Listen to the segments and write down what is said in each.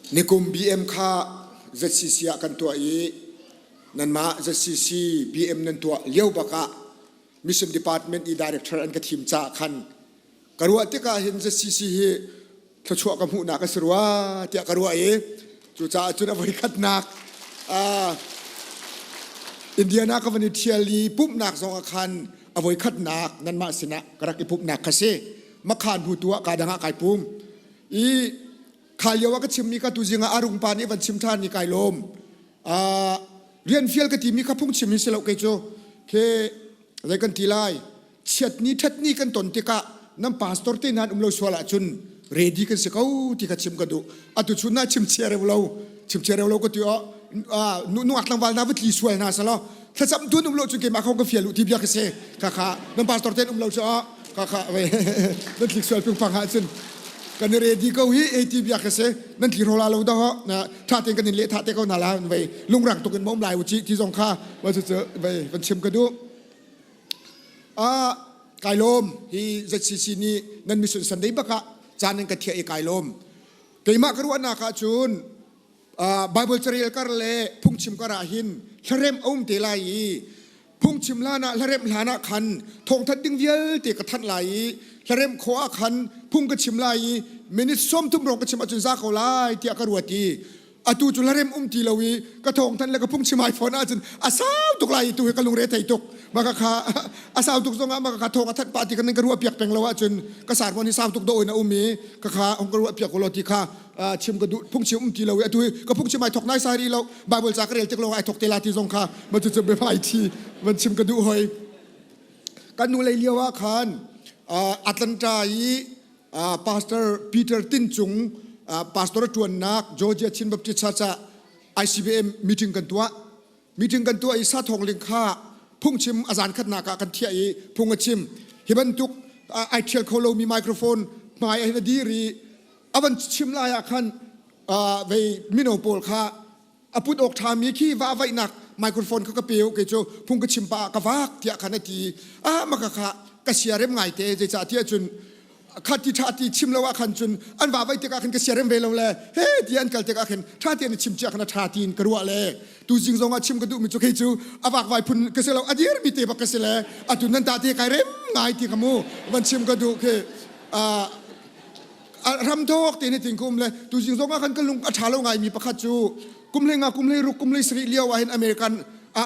Nikum BM kha ZCC ah kan tuah i nanmah ZCC BM nan tuah lio bak ah Mission Department i director an ka thim caah khan ka ruah tikah hin ZCC hi thluachuah ka hmuhnak a si rua tiah ka ruah i cucaah cun a voikhatnak Indiana ka van i ṭhial i pumhnak zong ah khan a voikhatnak nanmah sinah ka rak i pumhnak kha si. Makhan hnu tu ah ka dang ah kai pum. I kha lio ah ka chimmi kha tuzing ah Arung pa nih van chim ṭhan i kai lawm. Rian fial ka timi kha phungchim hi si lo kei cu. Khi zei kan ti lai chiatni ṭhatni kan ton tikah nan pastor te nan um lo sual ahcun ready kan si ko ti kha chim ka duh. Atu chun na chim chia reu lo chim chia reu lo ka ti oh nungak tlangval na va tli sual hna selaw thlacam tun um lo cun keimah kho ka fial u ti bia ka si kha kha nan pastor ten um lo cu oh kha kha nan tlik sual ping pang ah cun kan i ready ko hi ei ti bia ka si nan tli rola lo dah na tha ten kan in leh tha te ko na la vei lungrang tuk in mom lai u chi ti zong kha wa cu cu vei van chim ka duh a kai lawm hi ZCC nih nan mission Sunday bakah caan nan ka thiah i kai lawm keimah ka ruahnak ah cun Bible carel kar le phungchim kar ah hin hlaremh a um te lai i phungchim hlan ah hlaremh hlan ah khan thawngthat ding vialte ka thanh lai i hlaremh khawh ah khan phung ka chim lai i minute 30 rong ka chim ahcun za ko lai tiah ka ruat i atu cu hlaremh um ti lo i ka thawngthan le ka phungchim ai fawn ahcun a sau tuk lai i tu hi ka lungre thei tuk maka kha a sau tuk zongah maka kha thawng a that pah ti kan ka ruah piak peng lo ahcun ka sarmon hi sau tuk do in a um i ka kha hong ka ruah piak ko lo ti kha chim ka duh phungchim um ti lo i atu hi ka phungchim ai thok nai sai rih lo bible ca ka rel tik lawng ai thok te la ti zong kha ma cu cu biahmai thi van chim ka duh hoi kan nu lei lio ah khan Atlanta i pastor Peter Tin Cung pastor a tuannak Georgia Chin Baptist Church ah ICBM meeting kan tuah meeting kan tuah i sa thong ling kha phungchim a zan khatnak ah kan thiah i phung a chim hi bantuk ai thial kho lomi microphone hmai ah hin a dir i a van chim lai ah khan vei mino pawl kha a put awk ṭhami khi va vaihnak microphone kha ka pe kei cu phung ka chim pah ah ka vak tiah khan a ti ah maka kha ka siarem ngai te zeicah tiah cun kha ti ṭha ti chim lo ah khan cun an va vai tikah khan ka siarem ve lo le he ti an kal tikah khan ṭha ti an chim cia khan a ṭha tiin ka ruah le tu zing zong ah chim ka duh mi cu kei cu a vak vai phun ka si lo a dir mi te bak ka si le atu nan ta te kai rem ngai ti ka mu van chim ka duh khi ram thawk te ni ting kum le tu zing zong ah khan ka lung a ṭha lo ngai mi pakhat cu kum hlei nga kum hlei ruk kum hlei sarih lio ah hin American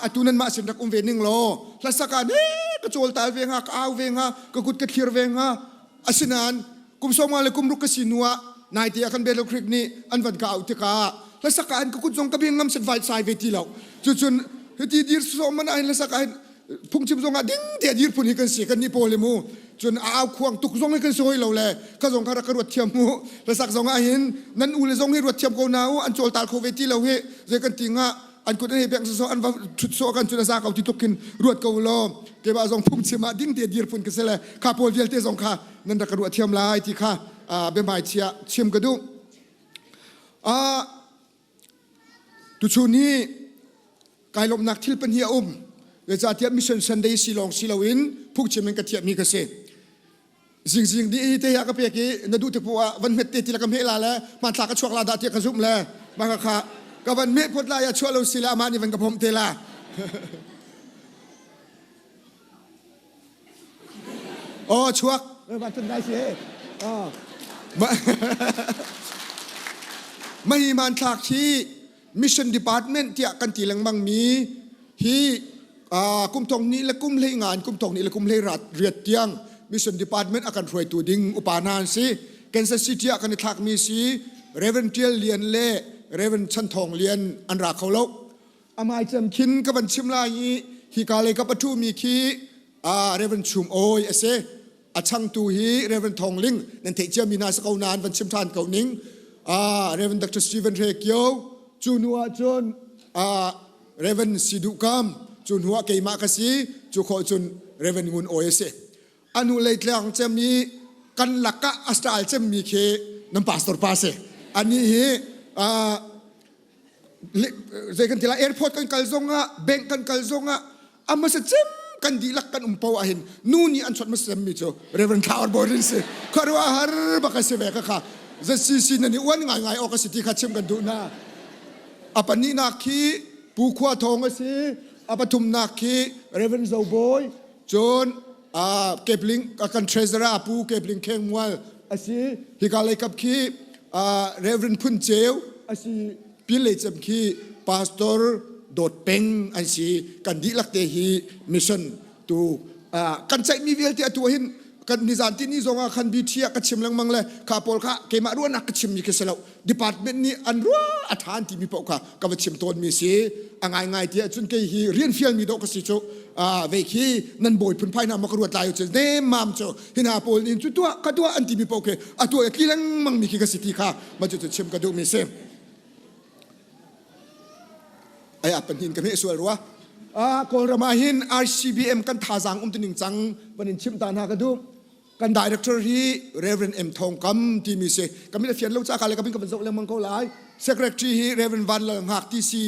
atu nan mah sin rak um ve ning law hlasak ah ne ka cawl tal ve nga ka au ve nga ka kut ka thlir ve nga asinain kum sawm nga le kum ruk ka si hnu ah naite ah kan Battle Creek nih an van ka au tikah hlasak ah hin ka kut zong ka bing ngam set vai sai ve ti lo cucun hiti dir sawm man ah hin hlasak ah hin phungchim zong ah ding te dir phun hi kan si kan ni pawl mu cun a au khuang tuk zong hi kan si hoi lo le ka zong kha rak ka ruat thiam mu hlasak zong ah hin nan u le zong hi ruat thiam ko na u an cawl tal kho ve ti lo hi zei kan ti nga an kut an hei beng so an va thut so kan cun a za ko ti tuk khin ruat ko law keimah zong phungchim ah ding te dir phun ka si le kha pawl vialte zong kha nan rak ka ruah thiam lai ti kha biahmai chia chim ka duh Tuchun hi kai lawmhnak thil pahnih a um. Zeicahtiah Mission Sunday si lawng si loin phungchim in ka thiahmi ka si. Zingzing di hi te ah ka pek i na duh tik ah van hmet te ti la ka hmeh la le hmanthlak ka chuak la dah tiah ka zumh le mah ka kha ka van meh phot lai ah chuah lo si le amah nih van ka phomh te la. Oh chuak. Van ngai si. Oh. Mahi hmanthlak hi Mission Department tiah kan ti lengmang mi hi kum thong hnih le kum hlei ngan kum thong hnih le kum hlei rat riat tiang Mission Department a kan hruaitu ding upa hna an si. Kansas City ah kan i thlakmi si Reverend Tial Lian le Reverend Chan Thawng Lian an ra kho lo. Amai cem khin ka van chim lai i hika lei ka pathu mi khi Reverend Chum Awi a si. A changtu hi Reverend Thong Ling nan theih cia mi hna si ko nain van chim ṭhan ko ning. Reverend Dr. Stephen Hre Kio cu hnu ah cun Reverend Si Duh Kam cu hnu ah keimah ka si cu khawh cun Reverend Ngun Awi a si. Anu lei tlang cem i kan lakah a style cem mi khi nan pastor pa si. Ani hi zei kan ti lai airport kan kal zong ah bank kan kal zong ah a hmasa cem kan dihlak kan um po ahhin nu nih an chawt hmasa mi cu Reverend Thla Or Bawi si khuaruah har bak a si ve ka kha. ZCC nan i uan ngaingai awk a si ti kha chim kan duh hna. A pahnihnak khi Pu Khua Thawng a si. A pathumnak khi Reverend Zo Bawi, cun Kepling kan treasurer Pu Kepling Kheng Mual a si. Hika lei kap khi Reverend Phun Ceu a si. Pin lei cem khi Pastor Dawt Peng an si. Kan dihlak te hi mission tu kan ceihmi vialte atu hin kan nizan ti ni zong ah khan BT ah ka chim lengmang le kha pawl kha keimah ruahnak ka chimmi khi si lo department nih an ruah a ṭha an timi paoh kha ka va chim tawnmi si a ngaingai ti ahcun kei hi rian fialmi dawh ka si cu vei khi nan bawi phunphai hna maw ka ruat lai cu nemmam cu hi hna pawl nih cu tuah ka tuah an timi paoh khi a tuah tli lengmang mi khi ka si ti kha ma cu chim ka duhmi si. Ai pahnih ka hmeh sual rua. Kawlram ah hin ICBM kan thazaang um tining cang van in chimh ta hna ka duh. Kan director hi Reverend M Thong Kam timi si. Ka min a fian lo ca ka le ka min ka van zoh lengmang ko lai. Secretary hi Reverend Van Lal Hngak ti si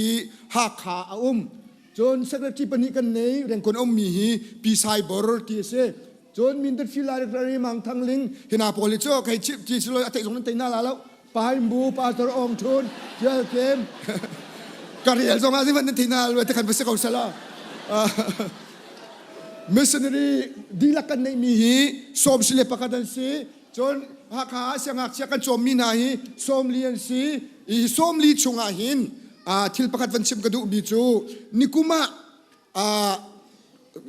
Hakha a um. Cun secretary pahnih kan nei rengkun ummi hi Pi Sai Bor ti a si. Cun Mindat Fila Director hi Mang Thang Ling hina pawl hi cu kei chip ti si lo a theih zong nan tei na la lo. Paimbu Pastor Ong Thun Tial Kem ka rial zong ah zeihmanh nan thei na lo te khan va si ko sala. Missionary dihlak kan neihmi hi sawm si le pakhat an si. Cun Hakha ah siangngakchia kan cawmmi hna hi sawmli an si. I sawmli chungah hin thil pakhat van chim ka duhmi cu nikum ah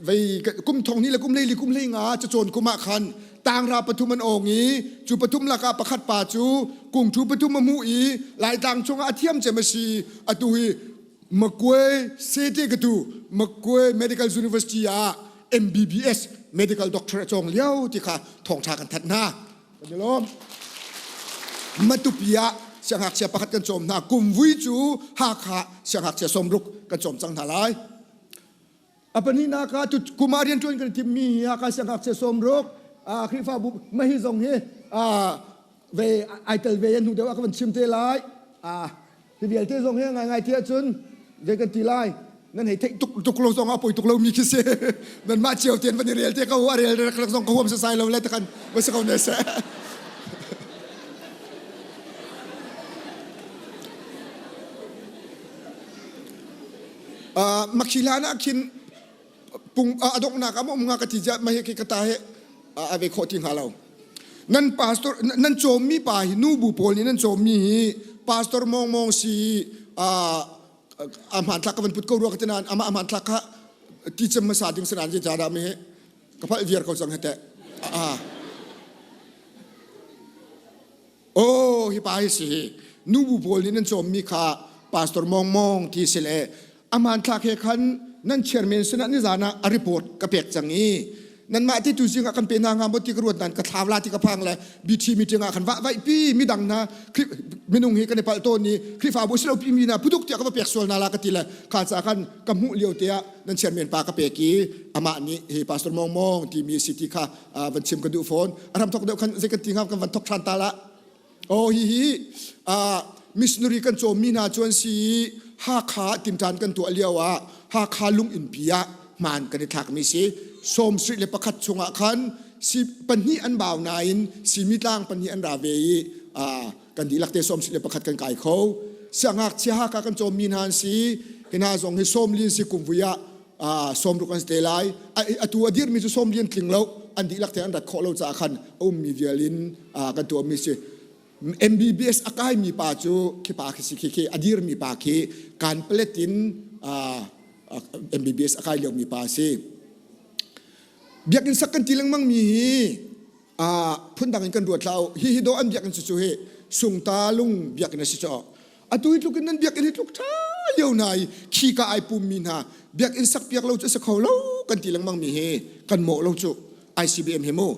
vei kum thong ni le kum hlei li kum hlei nga cacawn kum ah khan tangra pathum an awng i cu pathum lakah pakhat pa cu kung thu pathum a hmuh i laitlang chungah a thiam cem a si atu hi Makwe Sete katu Makwe Medical University ah MBBS medical doctor a cawng lio ti kha thawngtha kan that hna kan i lawm Matupi ah siangngakchia pakhat kan cawm hna kumvui cu Hakha siangngakchia sawmruk kan cawm cang hna lai A pahnihnak ah kum ah rianṭuan kan i timmi hi Hakha siangngakchia sawmruk Khrihfabu mahi zong hi ve ai tel ve hnu deuh ah ka van chim te lai. Hi vialte zong hi ngaingai ti ahcun zei kan ti lai nan hei theih tuk tuk lo zong ah poi tuk lomi khi si nan mah cio tein van i rel te ko a rel rek rek zong ka huam sasai lo le takan va si ko ne seh Makhi hlan ah khin pung a donghnak ah um nga ka ti ziah ma hi ka ta he a ve khawh ti hnga lo. Nan pastor nan cawmmi pa hi nu bu pawl nih nan cawmmi hi pastor mong mong si a hmanthlak ka van put ko rua ka ti nain amah hmanthlak kha ti cem hmasa ding sanan je dah mi hi ka phalh viar ko cang he teh. Oh, hi pa hi si hi. Nubu pawl nih nan cawmmi kha Pastor Mong Mong ti si le a hmanthlak he khan nan chairman sinah nizan ah a report ka pek cang i nanmah ti tu zing ah kan pe hna hnga maw ti ka ruat nan ka thlau la ti ka phang le BT meeting ah khan vah vaih pi midang hna minung hi kan i palh tawn i Khrihfabu si lo pi mi na puduk tiah ka va pek sual na la ka ti le kha ca khan ka hmuh lio te ah nan chairman pa ka pek i amah nih hi Pastor Mong Mong timi si ti kha van chim ka duh fawn a ram thok deuh khan zei kan ti hnga kan van thok than ta la oh hi hi missionary kan cawmmi hna cu an si i Hakha tinṭan kan tuah lio ah Hakha lung innpi ah hmaan kan i thlakmi si 71 chungah khan si pahnih an bau nain simi tlang pahnih an ra ve i kan dihlak te 71 kan kai kho siangngakchia Hakha kan cawmmi hna an si hi hna zong hi sawmlin si kumvui ah sawmruk an si te lai atu a dirmi cu sawm lian tling lo an dihlak te an rat khawh lo caah khan a ummi vial in kan tuahmi si MBBS a kaimi pa cu khi pa khi si khi khi a dirmi pa khi kan palet in MBBS a kai liomi pa si biakinn sak kan ti lengmang mi hi phundang in kan ruat hlah hi hi do an biakinn cu cu hi sungta lung biakinn a si cu atu hi tluk in nan biakinn hi tluk ṭha lio hna i khi ka ai pummi hna biakinn sak piak lo cu a si kho lo kan ti lengmang mi hi kan mawh lo cu ICBM hi mu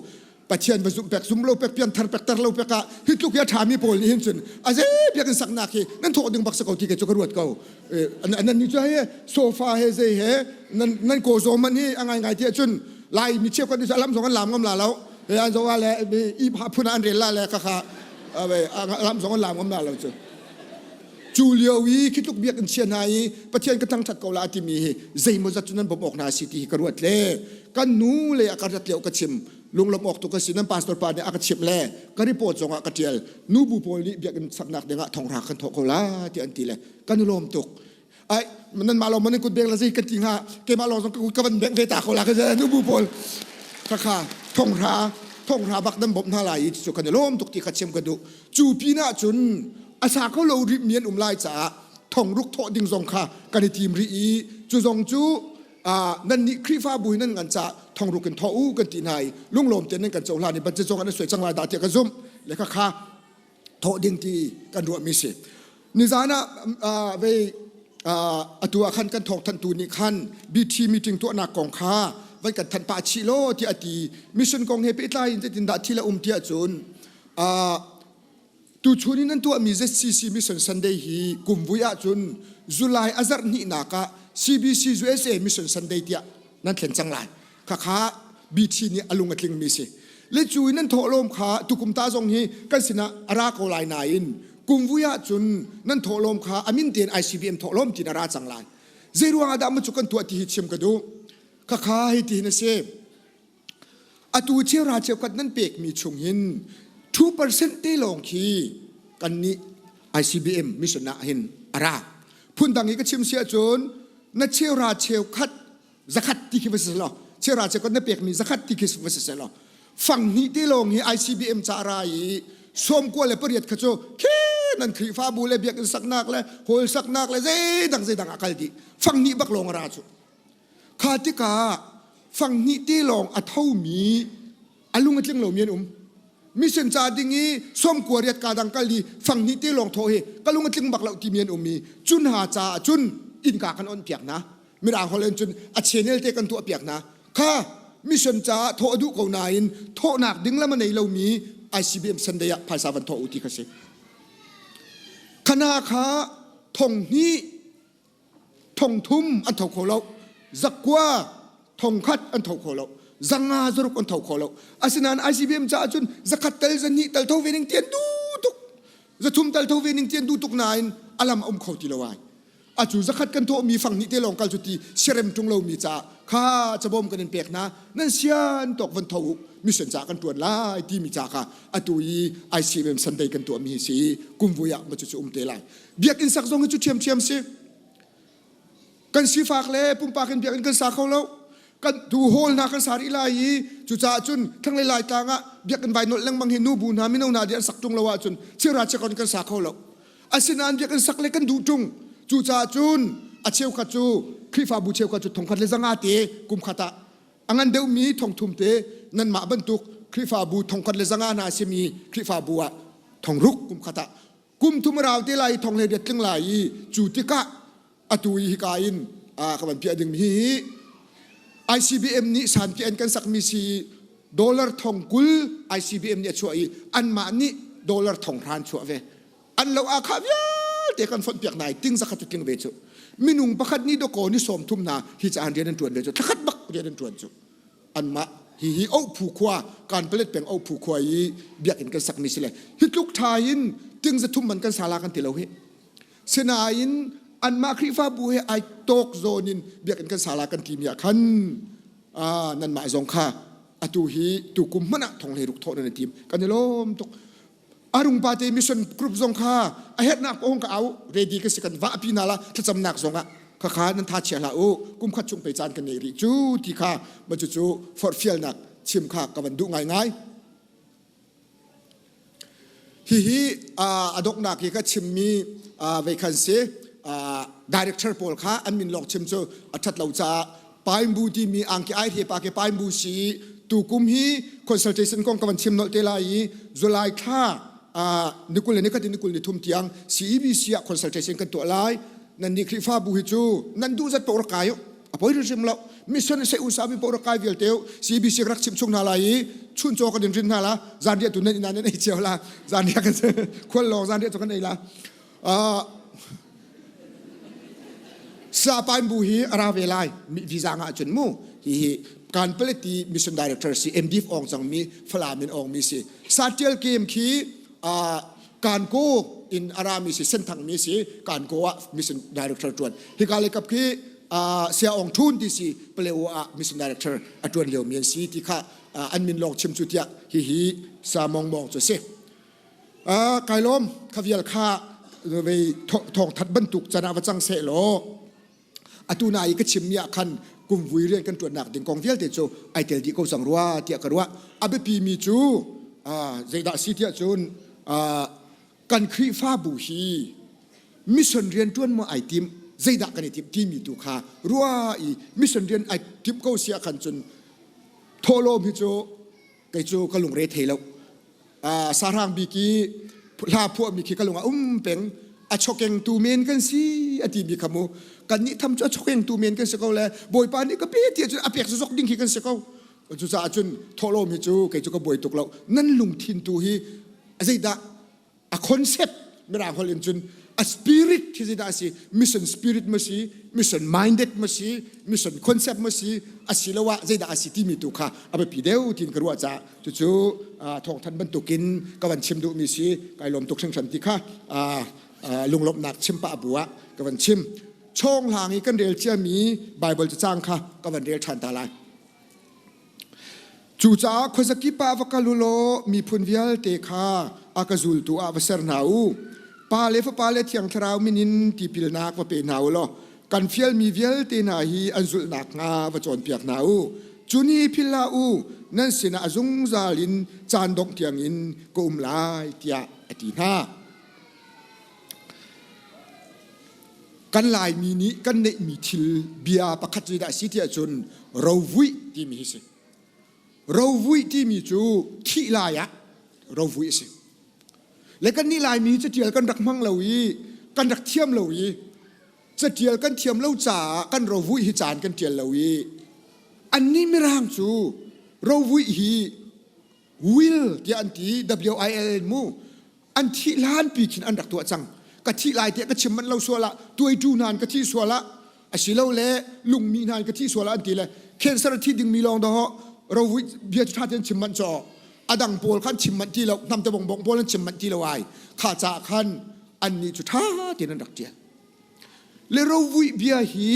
Pathian va zumh pek zum lo pek pian thar pek tar lo pek ah hi tluk hi a ṭhami pawl nih hin cun a zei biakinn saknak hi nan thawh ding bak si ko ti ke cu ka ruat ko nan ni cu he sofa he zei he nan nan ko zawm man hi a ngai ngai ti ahcun lai mi cheukhat nih lam zong an lam ngam la lo he an zong le i phun an rel la le ka kha lam zong an lam ngam la lo cu cu lio i khi tluk biakinn chia hna i Pathian ka thangṭhat ko la timi hi zeimawzat cu nan bawmh awk hna si ti hi ka ruat le kan nu le a ka rat lio ka chim. Lunglawmh awk tuk a si. Nan pastor pa nih a ka chimh le ka report zong ah ka ṭial. Nubu pawl nih biakinn saknak dingah thonghra kan thawh ko la ti an ti le kan i lawm tuk. Ai nan mah lawng man kut beng la zei kan ti hnga keimah lawng zong ka van beng ve ta ko la ka nubu pawl khakha thonghra thonghra bak nan bawmh hna lai i cu kan i lawm tuk ti kha chim ka duh. Cu pinah cun a sa kho lo rih mi an um lai caah thongruk thawh ding zong kha kan i tim rih i cu zong cu nan nih Khrihfabu hi nan ngan caah thongruk in thawh u kan ti hna i lunglawm tein nan kan cohlan i budget zong an suai cang lai dah tiah ka zumh le kha kha thawh ding ti kan ruahmi si. Nizan ah vei atu ah khan kan thawk thantu nih khan BT meeting tuahnak kong kha vai kan thanh pah chih law tiah a ti mission kong he pehtlai in zeitin dah thil a um tiah cun Tuchun in an tuahmi ZCC Mission Sunday hi kumvui ahcun July a zarh hnihnak ah CBC USA Mission Sunday tiah nan thlen cang lai. Khakha BT nih a lung a tlingmi si. Le cu in nan thawhlawm kha tukum ta zong hi kan sinah a ra ko lai nain kumvui ahcun nan thawhlawm kha a min tein ICBM thawhlawm tin a ra cang lai. Zei ruang ah dah mu cu kan tuah ti hi chim ka duh. Khakha hi ti hin a si. Atu cheuhra cheukhat nan pekmi chung hin 2% te lawng khi kannih ICBM mission ah hin a ra. Phundang i ka chim si ahcun na cheuhra cheukhat zakhat ti khi va si law cheuhra cheukhat na pekmi zakhat ti khi va si law fang hnih te lawng hi ICBM ca ra i 98 kha cu khi nan Khrihfabu le biakinn saknak le hall saknak le zeidang zeidang ah kal dih fang hnih bak lawng a ra cu Kha tikah fang hnih te lawng a thomi a lung a tling lomi an um. Mission ca ding i 98 ka dang kal i fang hnih te lawng thawh hi ka lung a tling bak lo timi an um i cun ha caah cun innka kan on piak hna. Mirang holh in cun a channel te kan tuah piak hna. Kha mission caah thawh a duh ko nain thawhnak ding lam a nei lomi ICBM Sunday ah phaisa van thawh u ti kha si. Khana kha thong hnih thong thum an tho kho lo zakua thong khat an tho kho lo zanga zaruk an tho kho lo asinain ICBM caah cun zakhat tal zahnih tal tho ve ning tian du tuk zathum tal tho ve ning tian du tuk nain alam a um kho ti lo ai acu zakhat kan thawh mi fang hnih te lawng kal cu ti siarem tung lo mi caah kha cabawm kan in pek hna nan sian tawk van tho u mission ca kan tuan lai ti mi ca kha atu i ICBM Sunday kan tuah mi si kumvui ah ma cu cu um te lai Biakinn sak zong hi cu ṭhiamṭhiam si. Kan sifak le pumpak in biakinn kan sa kho lo. Kan tu hall hna kan sa rih lai i cucaah cun thlanglei Laitlang ah biakinn vai nolh lengmang hi nubu hna mino hna nih an sak ṭung lo ahcun chira chiakon kan sa kho lo. Asinain biakinn sak le kan duh ṭung. Cucaah cun a cheukhat cu Khrihfabu cheukhat cu thongkhat le zanga te kum khat ah a ngan deuhmi thongthum te nanmah bantuk Khrihfabu thongkhat le zanga hna a simi Khrihfabu ah thongruk kum khat ah kum thum rau te lai thong hlei riat tling lai i cu tikah atu i hika in ka van piah ding hi ICBM nih sanpi an kan sakmi si dollar thong 20 ICBM nih a chuah i anmah nih dollar thong hran chuah ve an lo a kha vialte kan fonh piak nai ting zakhat tling ve cu minung pakhat nih doko ni sawm thum na hi caan rian an tuan ve cu thlakhat bak rian an tuan cu anmah hihi Ohphu khua Kanpalet peng Ohphu khua i biakinn kan sakmi si le hi tluk ṭha in ting zathum man kan sala kan ti lo hi sinain anmah Khrihfabu he ai tawk zawn in biakinn kan sala kan timi ah khan nanmah zong kha atu hi tukum hmanh ah thong hlei ruk thawh nan i tim kan i lawm tuk Arung pa te mission group zong kha a herhnak hong ka au ready ka si kan va pi na la thlacamnak zong ah kha kha nan tha chia hlah u kum khat chung pe caan kan nei rih cu ti kha ma cu cu forhfialnak chim kha ka van duh ngai ngai hihi a donghnak hi ka chimmi veikhan si director pawl kha an min lawng chim cu a ṭhat lo caah Paimbu timi angki ai he pa ke paimbu si tukum hi consultation kong ka van chim nolh te lai i July thla ni 20 le ni khat in ni 20 ni thum tiang CEBC ah consultation kan tuah lai nan nih Khrihfabu hi cu nan duh zat paoh rak kai u a poi hrimhrim lo mission se usa mi paoh rak kai vialte u CBC rak chim chung hna lai i chun chaw kan in rin hna la zanriah tu nan inn ah nan ei cio la zanriah kan khual lawng zanriah cu kan ei la Sapaimbu hi a ra ve lai visa ngah cun mu hihi Kanpaleti mission director si MDF ong cang mi Falam in ong mi si Satial kem khi Kanko in a ra mi si Senthang mi si Kanko ah mission director tuan hika le kap khi. Sia Aung Thun ti si Palewa ah mission director a ṭuan liomi an si ti kha an min lawng chim cu tiah hihi Sa Mong Mong cu a si. Kai lawm kha vial kha vei thawngthat bantuk can ah va cang seh law atu na i ka chimmi ah khan kumvui rian kan ṭuannak ding kong vialte cu ai tel dih ko cang rua tiah ka ruah. A biapi mi cu zeidah si tiah cun kan Khrihfabu hi mission rian ṭuan maw ai tim zeidah kan i timh timi tu kha rua i mission rian ai timh ko si ah khan cun thawhlawm hi cu kei cu ka lungre thei lo. Sahrang bik i hla phuahmi khi ka lung ah um peng a chokengtu men kan si a timi kha mu kan nih tham cu a chokengtu men kan si ko le Bawipa nih ka pe ti ahcun a pek zok ding khi kan si ko. Cucaah cun thawhlawm hi cu kei cu ka buai tuk lo. Nan lungthin tu hi zeidah a concept mirang holh in cun a spirit khi zeidah a si mission spirit ma si mission minded ma si mission concept ma si asiloah zeidah a si timi tu kha a biapi deuh tiin ka ruah caah cucu thawngthan bantukin ka van chim duhmi si kai lawm tuk hringhran ti kha lunglawmhnak chim pah bu ah ka van chim chawnghlang i kan rel ciami Bible cacang kha ka van rel ṭhan ta lai. Cucaah khuazakip ah va kal u law miphun vialte kha a ka zultu ah va ser hna u. Pa le Fapa le Thiang Thlarau min in tipilnak va pe hna u law kan fialmi vialte hna hi an zulh nakhnga va cawnpiak hna u. Cu ni philh hlah u, nan sinah a zungzal in caan dongh tiangin ka um lai, tiah a ti hna. Kan Laimi nih kan neihmi thil bia pakhat zeidah a si tiah cun rovuih timi hi si. Rovuih timi cu thih lai ah rovuih a si. Le kan nih Laimi hi catial kan rak hmang lo i kan rak thiam lo i catial kan thiam lo caah kan rovuih hi caan kan tial lo i annih Mirang cu rovuih hi will tiah an ti W-I-L mu an thih hlanpi khin an rak tuah cang ka thih lai tiah ka chim manh lo sual ah tuaitu hna an ka thih sual ah asilole lungmi hna an ka thih sual ah an ti le cancer a thi dingmi lawng dawh rovui bia cu ṭha tein chim manh caw adang pawl khan chim manh ti lo hnamte bongbong pawl an chim manh ti lo ai kha ca khan annih cu ṭha tein an rak ṭial le rovui bia hi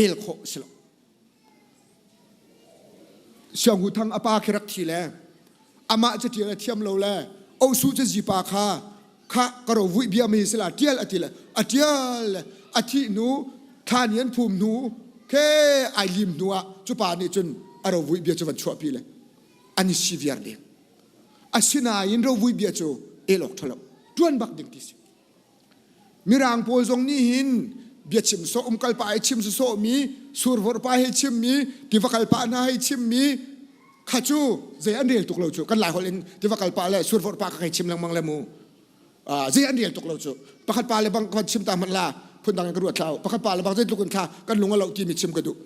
el khawh si lo Sianghu Thang a pa khi rak thi le amah cu ṭial a thiam lo le Osu cazi pa kha kha ka rovuih bia mi sila ṭial a ti le a ṭial le a thih hnu thla ni an phum hnu khe ai lim hnu ah cu pa nih cun a rovuih bia cu van chuahpi le an i si viar ding asinain rovuih bia cu el awk ṭha lo ṭuan bak ding ti si Mirang pawl zong nih hin biachim sawh umkal pa hei chim sawhmi survawrh pa hei chimmi tiva kal pa hna hei chimmi kha cu zei an rel tuk lo cu kan lai holh in tiva kal pa le survawrh pa kha hei chim lengmang le mu zei an rel tuk lo cu pakhat pa le bang kan chim ta hmanh la phundang in ka ruat thlau pakhat pa le bang zeitluk in thla kan lung a lo timi chim ka duh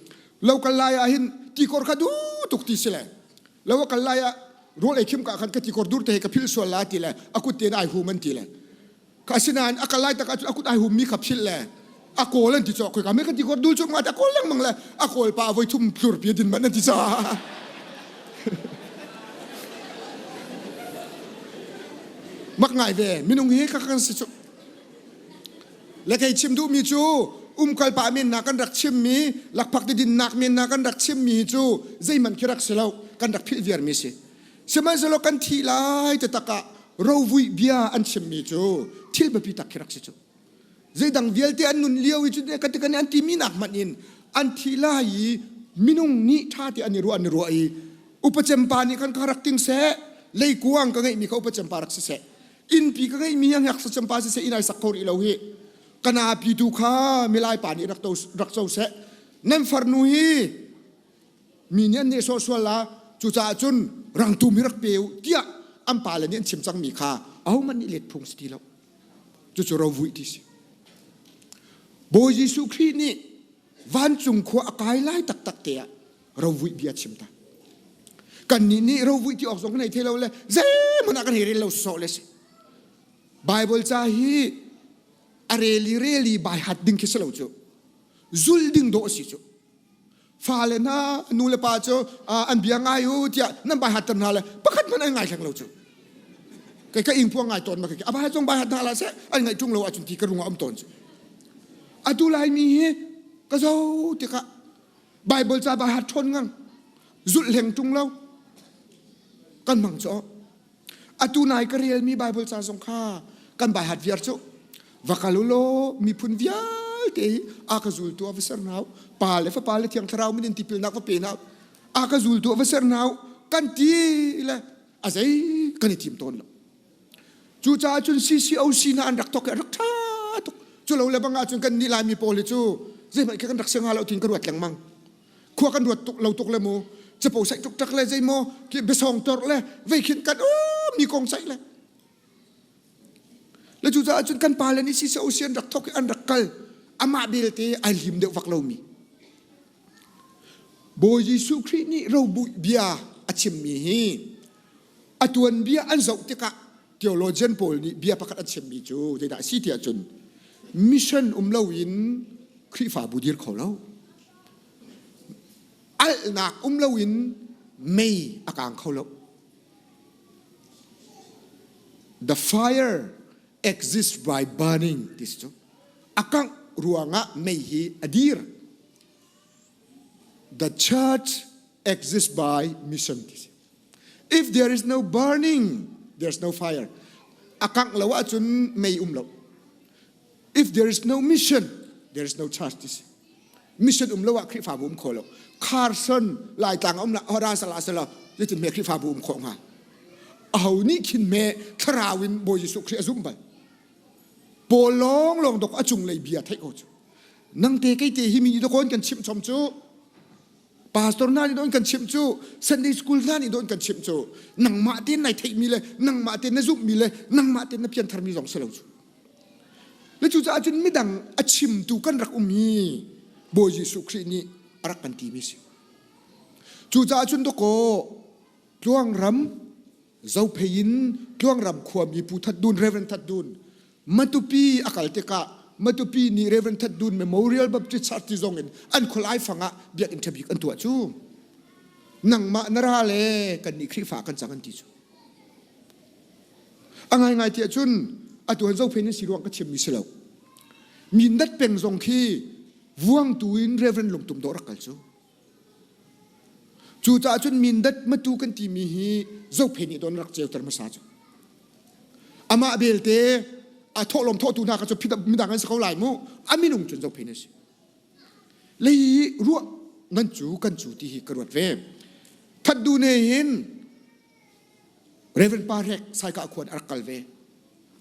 lo kal lai ah hin tikor kha du tuk ti si le lo kal lai ah rawl ei khim ka khan ka tikor dur te he ka phil sual la ti le a kut tein ai hum an ti le ka asinain a kal lai tak ahcun a kut ai hummi kha philh le a kawl an ti cawk khoi ka me ka ti kor dul cu ma a kawl lengmang le a kawl pa voi thum tlur pi din man an ti ca mak ngai ve minung hi ka kan si cu le kei chim duhmi cu umkal pa men na kan rak chimmi lakphak ti dinnak men na kan rak chimmi cu zeihmanh khi rak si lo kan rak philh viar mi si Sihmanhsehlaw kan thih lai te tak ah rovuih bia an chimmi cu thil biapi tak khi rak si cu. Zeidang vialte an nun lio i cu ka ti kan an timi nak hmanh in an thih lai i minung nih ṭha te an i ruah an i ruah i upacem pa nih khan ka rak ting seh leikuang ka ngeihmi kha upacem pa rak si seh innpi ka ngeihmi hi ngaksa pa si seh inn ai sak kho rih lo hi kana pi tu kha milai pa nih rak to rak co seh nan farnu hi mi nih an nehsawh sual la cucaah cun rangtum hi rak pe u tiah an pale nih an chim cangmi kha ahohmanh nih let phung si ti lo cucu rovuih ti si Bawi Jesuh Khrih nih vancung khua a kai lai taktak te ah rovuih bia chim ta kannih nih rovuih ti awk zong kan hei thei lo le zeihmanh ah kan hei rel lo sawh le si Bible ca hi a reli reli bai hat ding khi si lo cu zul ding dawh si cu Fale hna nu le pa cu an bia ngai u tiah nan bai hatter hna le pakhat hmanh an ngai hleng lo cu. Kei ka ing puang ngai tawn ma kei a bai zong bai hat hna la seh an ngaih ṭung lo ahcun ti ka rung ah um tawn cu. Atu Laimi hi. Ka zo tikah Bible ca ba hat ṭhawn ngang zulh hleng ṭung lo kan hmang cu. Atu nai ka relmi Bible ca zong kha kan bai hat viar cu va kal u law miphun vialte hi a ka zultu ah va ser hna u, Pa le Fapa le Thiang Thlarau min in tipilnak va pe hna u, a ka zultu ah va ser hna u kan ti le a zei kan i tim tawn lo. Cucaah cun CCOC hna an rak thok i an rak ṭha tuk. Cu lo le bang ahcun kan nih Laimi pawl hi cu zeihmanh khi kan rak si hnga lo tiin ka ruat lengmang. Khua kan ruat tuk lo tuk le mu capo saih tuk tak le zeimaw ki biasawng tor le vei khin kan um mi kong saih le le cucaah cun kan pa le nih CCOC an rak thok i an rak kal amah belte ai lim deuh vak lomi. Bawi Jesuh Khrih nih robuih bia a chimmi hi a tuanbia an zoh tikah theologian pawl nih bia pakhat an chimmi cu zeidah a si tiah cun mission um loin Khrihfabu dir kho lo. Alhnak um loin mei a kang kho lo. The fire exists by burning ti si cu. A kangh ruangah mei hi a dir. The church exists by mission ti si. If there is no burning, there's no fire. A kangh lo ahcun mei um lo. If there is no mission, there is no church ti si. Mission um lo ah Khrihfabu um kho lo. Carson Laitlang um la hora sala sala zeitin me Khrihfabu um khawh hnga. Aho nih khin me thlarau in Bawi Jesuh Khrih a zumh bal. Paul lawng lawng dok a cunglei bia theih ko cu. Nang te kei te hi mi nih dakawn kan chimh chom cu. Pastor hna nih don kan chimh cu, Sunday school hna nih don kan chimh cu. Nangmah tein nai theihmi le nangmah tein na zumhmi le nangmah tein na piantharmi zong si lo cu. Le cucaah cun midang a chimtu kan rak um hi Bawi Jesuh Khrih nih a rak kan timi si. Cucaah cun dawkaw Tluangram Zophei in Tluangram khuami Pu That Dun, Reverend That Dun, Matupi a kal tikah Matupi nih Reverend That Dun Memorial Baptist Church ti zong in an khualai fang ah biakinn ṭha bik an tuah cu. Nangmah na ra le kannih Khrihfa kan cang an ti cu. A ngaingai tiah cun atu han Zophei nan si ruang ka chimmi si lo. Mindat peng zong khi vuangtu in Reverend Lungtum dawh rak kal cu. Cucaah cun mindat matu kan timi hi Zophei nih don rak ceuter hmasa cu. Amah belte a thawhlawm thawhtu hna kha cu midang an si ko lai mu. A minung cun Zophei na si. Lei ruah nan cu kan cu ti hi ka ruat ve. That du ne hin Reverend Pa Rek Saika khuan a rak kal ve.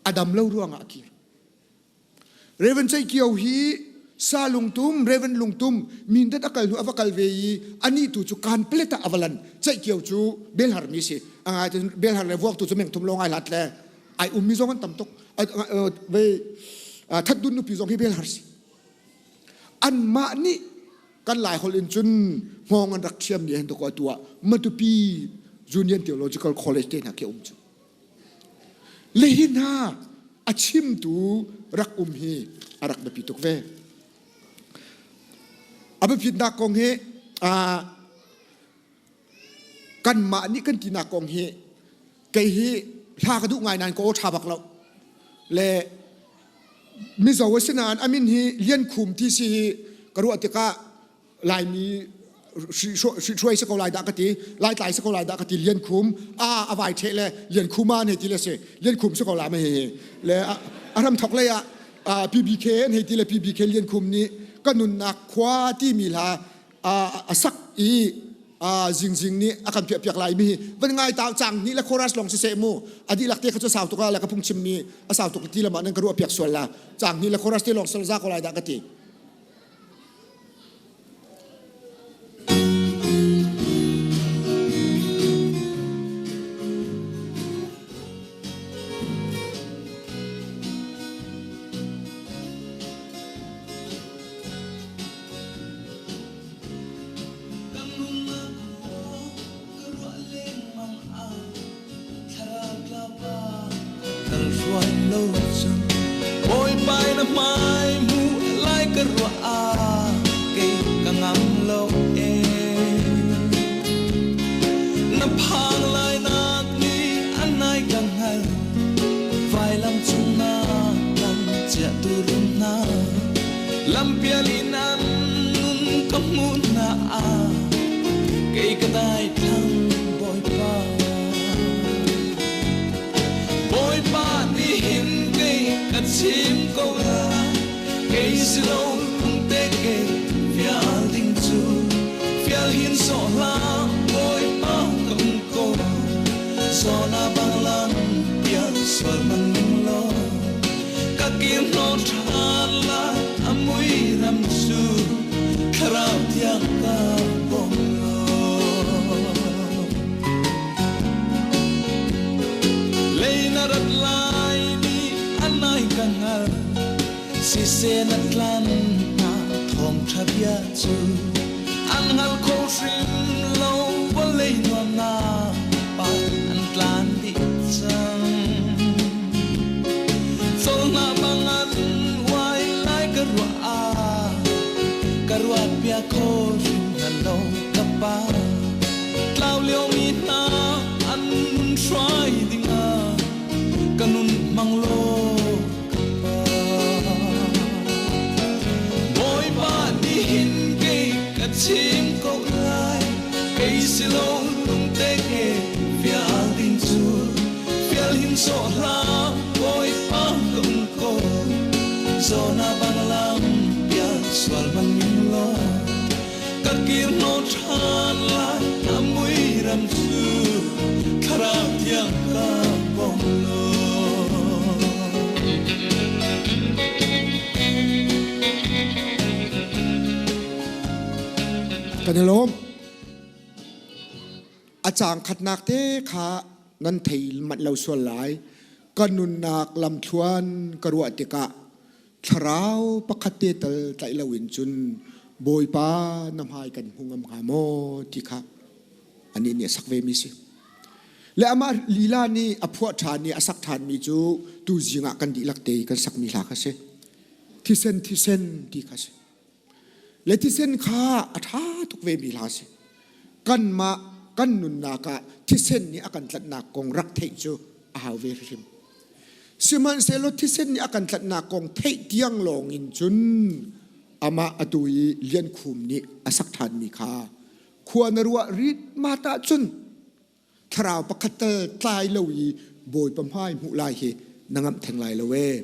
A dam lo ruangah a kir. Reverend Cei Kio hi Sa Lungtum, Reverend Lungtum mindat a kal hnu a va kal ve i anih tu cu kan plet ah a va lan. Cei Kio cu belhar mi si. A ngai tu belhar le vuak tu cu meng thum lawng ai hlat le ai ummi zong an tam tuk. Ve that dun nupi zong hi belhar si. Anmah nih kan Lai holh in cun hngawng an rak thiam ni hen to ko atu ah Matupi Union Theological College te hna khi um cu. Le hi hna a chimtu rak um hi a rak biapi tuk ve. A biapitnak kong hi kanmah nih kan tinak kong hi kei hi hla ka duh ngai nain ka aw ṭha bak lo. Le Mizo a si nain a min hi Lian Khum ti si hi ka ruah tikah Laimi hruai si ko lai dah ka ti, Laitlai si ko lai dah ka ti. Lian Khum a a vai ṭheh le Lian Khuma an hei ti le si Lian Khum si ko la ma hi le a ram thok lei ah PBK an hei ti le PBK Lian Khum nih ka nunnak khua timi hla a sak i zingzing nih a kan piah piak lai mi hi van ngai ta cang ni le chorus long si se mu a dihlak te kha cu sau tuk la ka phung chim mi a sau tuk ti lama nan ka ruah piak sual la cang ni le chorus te long sal za ko lai dah ka ti. Kan nunnak aw ka ruah lengmang ah thlarau tlapa kal hruai lo cun Bawipa na hmai hmuh lai ka ruah ah kei ka ngam lo ee na phang lai nak nih an nai ka hngal vailam cung na kan chiah tu rum hna Lampial in an ka hmuh hna ah kei ka daithlang Bawipa. Bawipa nihin kei ka chim ko lai kei si lo lungte ke fial ding cu fial hin sawh hlah Bawipa ka um ko Zona bang lam pial sual man ning law ka kir hnawh ṭhan lai a mui ram cu thlarau thiang ka bawm law lei na rat lai ni a nai ka hngal siseh na tlan hna thawngṭha bia cu an hngal kho hrim lo vawlei nuamnak pa an tlan dih cang Cawlnak bangan uai lai ka ruah ah ka ruat bia kho hrim na lo ka pa tlau lio mi hna an nun hruai dingah ka nun hmang law ka pa Bawipa nihin kei ka chim ko lai kei si lo lungte ke fial ding cu Fial hin sawh hlah Bawipa ka um ko Zona bang lam pial sual bang ning law ka kir nawn ṭhan lai na mui ram cu thlarau thiang ka bawm law Kan i lawm. A caang khatnak te kha nan thei manh lo sual lai. Ka nunnak lamthluan ka ruah tikah thlarau pakhat te tal tlaih loin cun Bawipa na hmai kan hmu ngam hnga maw ti kha anih nih a sak ve mi si. Le amah lila nih a phuah ṭhan i a sak ṭhanmi cu tu zing ah kan dihlak te kan sakmi hla kha si. Thisen thisen ti kha si. Le thisen kha a ṭha tuk vemi hla si. Kanmah kan nunnak ah thisen nih a kan tlanhnak kong rak theih cu a hau ve hrim. Sihmanhsehlaw thisen nih a kan tlanhnak kong theih tiang lawng in cun amah atu i Lian Khum nih a sak ṭhanmi kha khua na ruah rit ma tah cun thlarau pakhat tal tlai lo i Bawipa hmai hmuh lai hi na ngamh theng lai lo ee.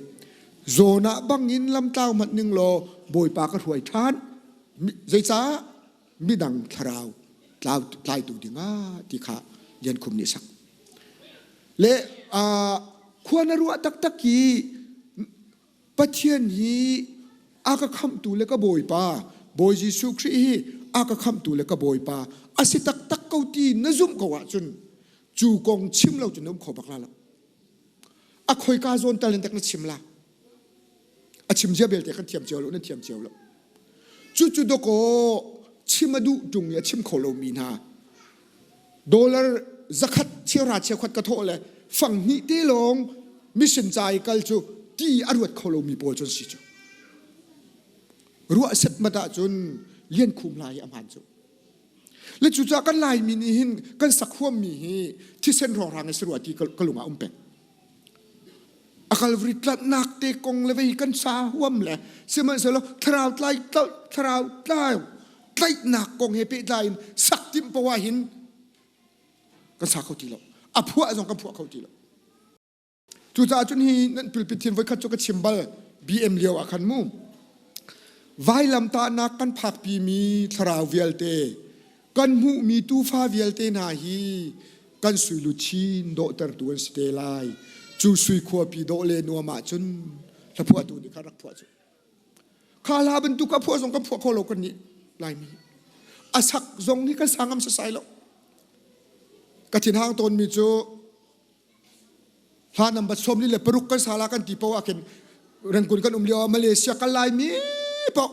Zawn ah bangin lamtlau hmanh ning law Bawipa ka hruai ṭhan. Zeicah midang thlarau tlaitu dingah ti kha Lian Khum nih sak. Le khua na ruah taktak i Pathian hi a ka khamhtu le ka Bawipa, Bawi Jesuh Khrih hi a ka khamhtu le ka Bawipa a si taktak ko ti na zumh ko ahcun cu kong chim lo cun na um kho bak la lo. A khoika zawn tal in tak na chim la. A chim zia belte kan thiam cio lo, nan thiam cio lo. Cucu dawkaw chim a duh ṭung i a chim kho lomi hna dollar zakhat cheuhra cheukhat ka thawh le fang hnih te lawng mission ca i kal cu ti a ruat kho lomi pawl cun si cu ruah setmat ahcun lian khum lai a hmaan cu le cucaah kan laimi nih hin kan sak huammi hi thisen hrawnghrang in si rua ti ka lung ah um peng a Calvary tlanhnak te kong le vei kan sa huam le sihmanhsehlaw thlarau tlai thlarau tlai tlaihnak kong he pehtlai in sak timh poah hin kan sa kho ti lo a phuah zong kan phuah kho ti lo cucaah cun hi nan pulpit thin voikhat cu ka chim bal BM lio ah khan mu vailamtahnak kan phakpi mi thlarau vialte kan hmuhmi tuufa vialte hna hi kan sui luchin dawhtertu an si te lai cu sui khuapi dawh le nuam ah cun hlaphuahtu nih khan rak phuah cu kha hla bantuk a phuah zong kan phuah kho lo kan nih laimi a sak zong hi kan sa ngam sasai lo ka thinhang tawnmi cu Hla number 46 kan sala kan ti paoh ah khin Rangoon kan um lio ah Malaysia kal laimi paoh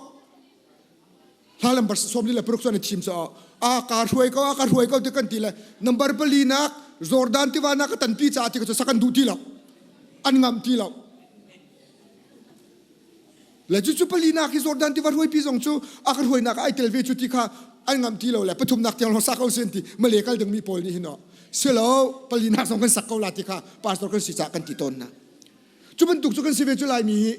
hla number 46 cu an i thim caah a ka hruai ko a ka hruai ko ti kan ti le number pali nak Jordan tiva nak ka tanpi caah ti ka cu sak an duh ti lo an ngam ti lo Le cucu palinak hi Jordan tiva hruaipi zong cu a ka hruainak ah ai tel ve cu ti kha an ngamh ti lo le pathumnak tiang lawng sak ko sin ti Malay kal dingmi pawl nih hin silo palinak zong kan sak ko la ti kha pastor kan si caah kan ti tawn na cu bantuk cu kan si ve cu laimi hi.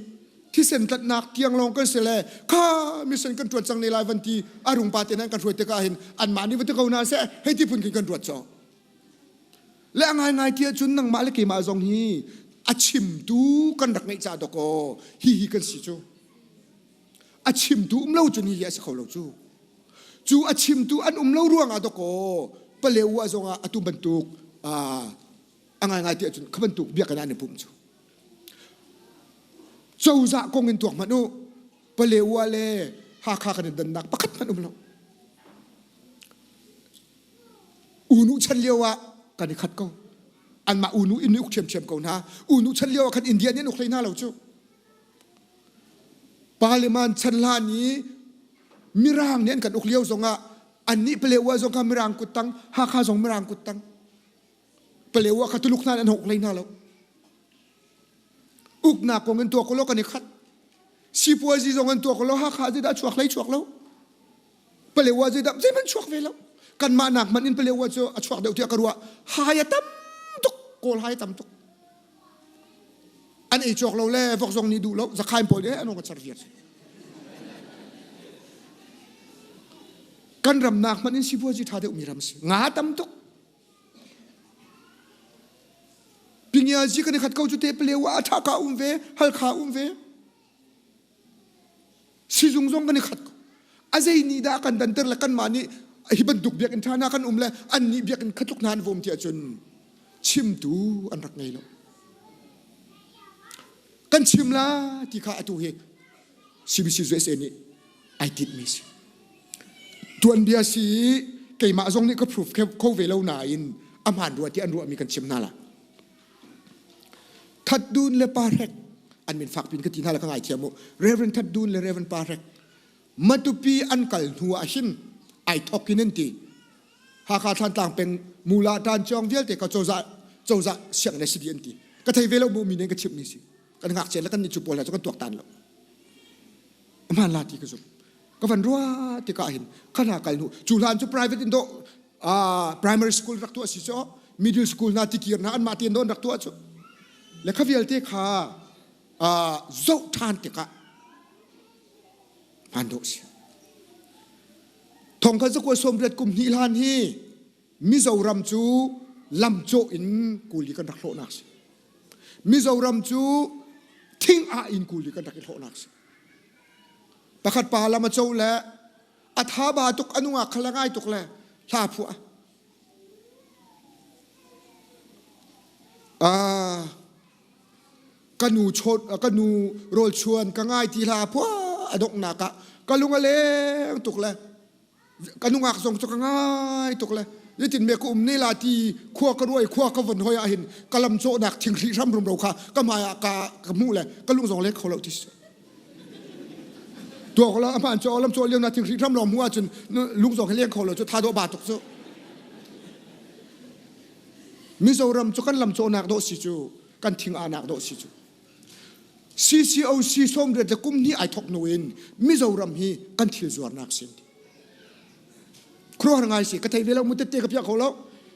Thisen tlatnak tiang lawng kan si le kha mission kan ṭuan cang ne lai van ti a rung pa te nan kan hruai tikah hin anmah nih va ti ko hna seh hei ti phun khin kan ruat caw. Le a ngaingai ti ahcun nangmah le keimah zong hi a chimtu kan rak ngeih ca dawkaw hi hi kan si cu. A chimtu um lo cun hi hi a si kho lo cu. Cu a chimtu an um lo ruangah dawkaw Palewa zongah atu bantuk a ngaingai ti ahcun kha bantuk biakinn ah an i pumh cu. Cozah kong in tuak hmanh u Palewa le Hakha kan i dannak pakhat hmanh um lo. Unu chan lio ah kan i khat ko. Anmah unu in uk ṭhiamṭhiam ko hna. Unu chan lio ah khan India nih an uk hlei hna lo cu. Parliament chan hlan i Mirang nih an kan uk lio zongah annih Palewa zong kha Mirang kut tang, Hakha zong Mirang kut tang. Palewa kha Tuluk hna nih an uk hlei hna lo. Uknak kong in tuak law kan i khat. Sipuazi zong an tuak law Hakha zeidah chuak hlei chuak lo. Palewa zeidah zeihmanh chuak ve lo. Kanmah nak hmanh in Palewa cu a chuak deuh tiah ka ruah. Hai a tam tuk. Kawl hai a tam tuk. An ei cawk lo le vok zong nih duh lo. Zakhain pawl nih an ka char viar. Kan ram nak hmanh in sipuazi ṭha deuh mi ram si. Nga tam tuk. Pingiazi kan i khat ko cu te Palewa a ṭha ka um ve, Halkha um ve. Sizung zong kan i khat ko. A zei nih dah kan danter le kanmah nih hi bantuk biakinn ṭha hna kan um le an nih biakinn khatluk hna an vom ti ahcun chimtu an rak ngei lo. Kan chim la ti kha atu hi CBC USA nih ai tinhmi si. Tuanbia si keimah zong nih ka proof kho ve lo nain a hmaan rua ti an ruahmi kan chim hna la. That Dun le Pa Hrek an min fak pin ka ti hna la ka ngaithiam u. Reverend That Dun le Reverend Pa Hrek Matupi an kal hnu ah hin ai thok in an ti. Hakha Thlantlang peng Mula Tan Cawng vialte ka cozah cozah sianginn a si dih an ti. Ka thei ve lo mu mi nih ka chimh mi si. Kan ngakchia le kan nih cu pawl hna cu kan tuaktan lo. Hmaan la ti ka zumh. Ka van ruah tikah hin khana kal hnu cu hlan cu private in dawh primary school rak tuah si cu middle school na tikir na anmah tein don rak tuah cu le kha vialte kha zoh ṭhan tikah hmaan dawh si thong kha zakua sawmriat kum hnih hlan hi Mizoram cu lamcawh in kuli kan rak hlawhnak si. Mizoram cu thing ah in kuli kan rak i hlawhnak si. Pakhat pa lam a co le a tha ba tuk a nungak khal ngai tuk le hla phuah. Ah ka nu chawt ka nu rawl chuan ka ngai ti hla phuah a donghnak ah ka lung a leng tuk le ka nungak zong cu ka ngai tuk le zeitin me ka um ne la ti khua ka ruai khua ka von hoi ah hin ka lam cawhnak thingri hram rum ro kha ka hmai ah ka ka hmuh le ka lung zong leng kho lo ti tuak la aman cho lam chaw liam na thingri hram long hmu ahcun lung zong leng kho lo cu tha do ba tuk cu Mizoram cu kan lam cawhnak dawh si cu kan thing anak dawh si cu CCOC sawmriat le kum hnih ai thok hnu in Mizoram hi kan thil zuarnak sin. Khuaruahhar ngai si ka thei ve lo mu tette ka piah kho lo.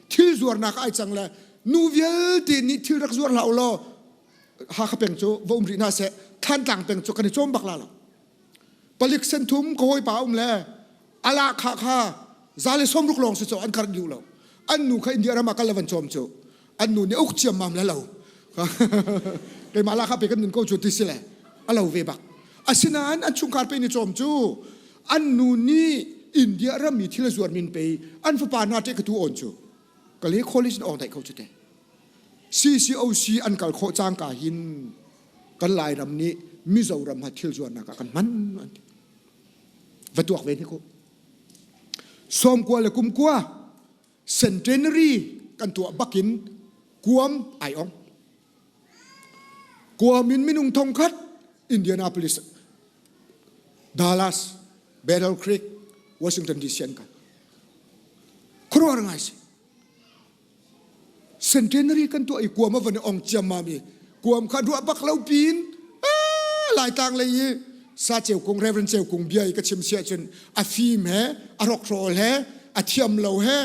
Thil zuarnak ai cang le nu vialte nih thil rak zuar hlah u law Hakha peng cu va um rih hna seh Thantlang peng cu kan i cawm bak la lo. Palik senthum ka hawipa um le ala kha kha za le 60 lawng si cu an kar duh lo. An nu kha India ram ah kal le van cawm cu an nu nih uk ciammam le lo. Keimah la kha pe kan nun ko cu ti si le a lo ve bak. Asinain an chungkhar pe ni cawm cu an nu nih India ram mi thil a zuar min pe an fapa hna te ka tu on cu ka le college in ong dai ko cu te. CCOC an kal khawh cangka hin kan Lairam nih Mizoram ha thil zuarnak ah kan hman an ti. Va tuak ve hnik u. Sawmkua le kumkua centenary kan tuah bakin kuam ai ong. Kuam in minung thongkhat Indianapolis, Dallas, Battle Creek, Washington DC an kal. Khuaruahhar ngai si. Centenary kan tuah i kuam a van i ong ciammam i kuam kha ruah bak lo piin Laitlang lei i Sa Ceu Kung Reverend Ceu Kung bia i ka chim si ahcun a fim he a rokhrawl he a thiam lo he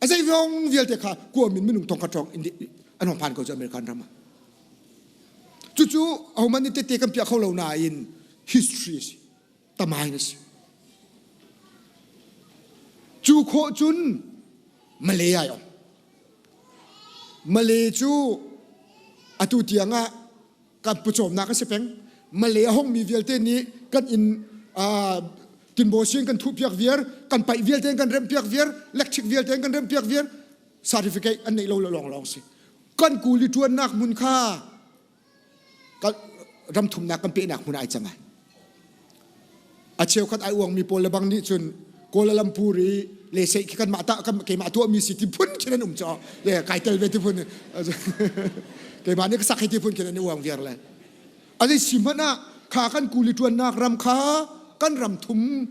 a zeizong vialte kha kuam in minung thong khat hrawng an hong phan ko cu American ram ah. Cucu ahohmanh nih tete kan piah kho lo nain history a si. Tamain a si. Cu khawh cun Malay ai ong. Malay cu atu tiang ah kan pawcawmnak a si peng. Malay a hongmi vialte nih kan inn tinbaw sin kan thuhpiak viar, kan paih vialte kan remhpiak viar, electric vialte kan remhpiak viar, certificate an neih lo lawng lawng si. Kan kuli ṭuannak hmun kha ram thumnak kan pehnak hmun ai cang ai. A cheukhat ai uangmi pawl le bang nih cun Kuala Lumpur i le sei khi kanmah ta keimah tuahmi si ti phun khin an um caw le kai tel ve ti phun keimah nih ka sak hi ti phun khin an i uang viar le a zei si hmanh ah kha kan kuli ṭuannak ram kha kan ram thum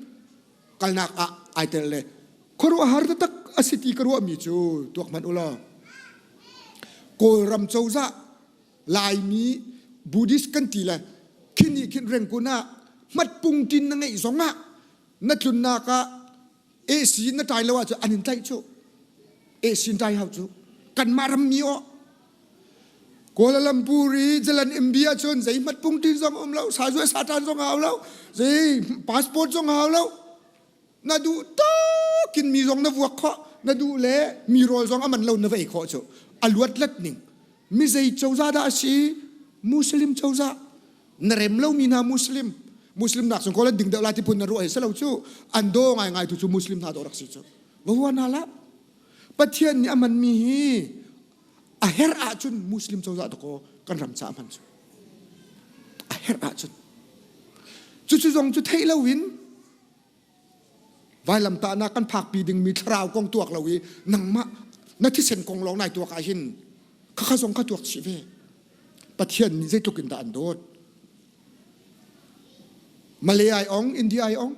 kalnak ah ai tel le khuaruahhar taktak a si ti ka ruahmi cu tuak hmanh u law Kawlram cozah Laimi Buddhist kan ti le khin nih khin Rangoon ah hmatpung tin na ngeih zong ah na tlunnak ah AC na ṭai lo ahcun an in tlaih cu AC in ṭai hau cu kanmah rammi aw Kuala Lumpur i Jalan MB ahcun zei hmatpung tin zong um lo sazuai satan zong hau lo zei passport zong hau lo na duh tuk in mi zong na vuak khawh na duh le mi rawl zong a man lo na va ei khawh cu a luat let ning mi zei cozah dah a si muslim cozah na rem lomi hna muslim muslim nak chung kawl an ding deuh lai ti phun na ruah hi selo cu an daw ngai ngai tu cu muslim hna daw rak si cu va hua hna la pathian nih a hmanmi hi a herh ahcun muslim cozah dakaw kan ram ca a hman cu a herh ahcun cucu zong cu theih loin Vailamtahnak kan phakpi dingmi thlarau kong tuak lo i nangmah na thisen kong lawng nai tuak ahhin khakha zong kha tuak chih ve. Pathian nih zeitluk in dah an dawt. Malay ai ong, India ai ong.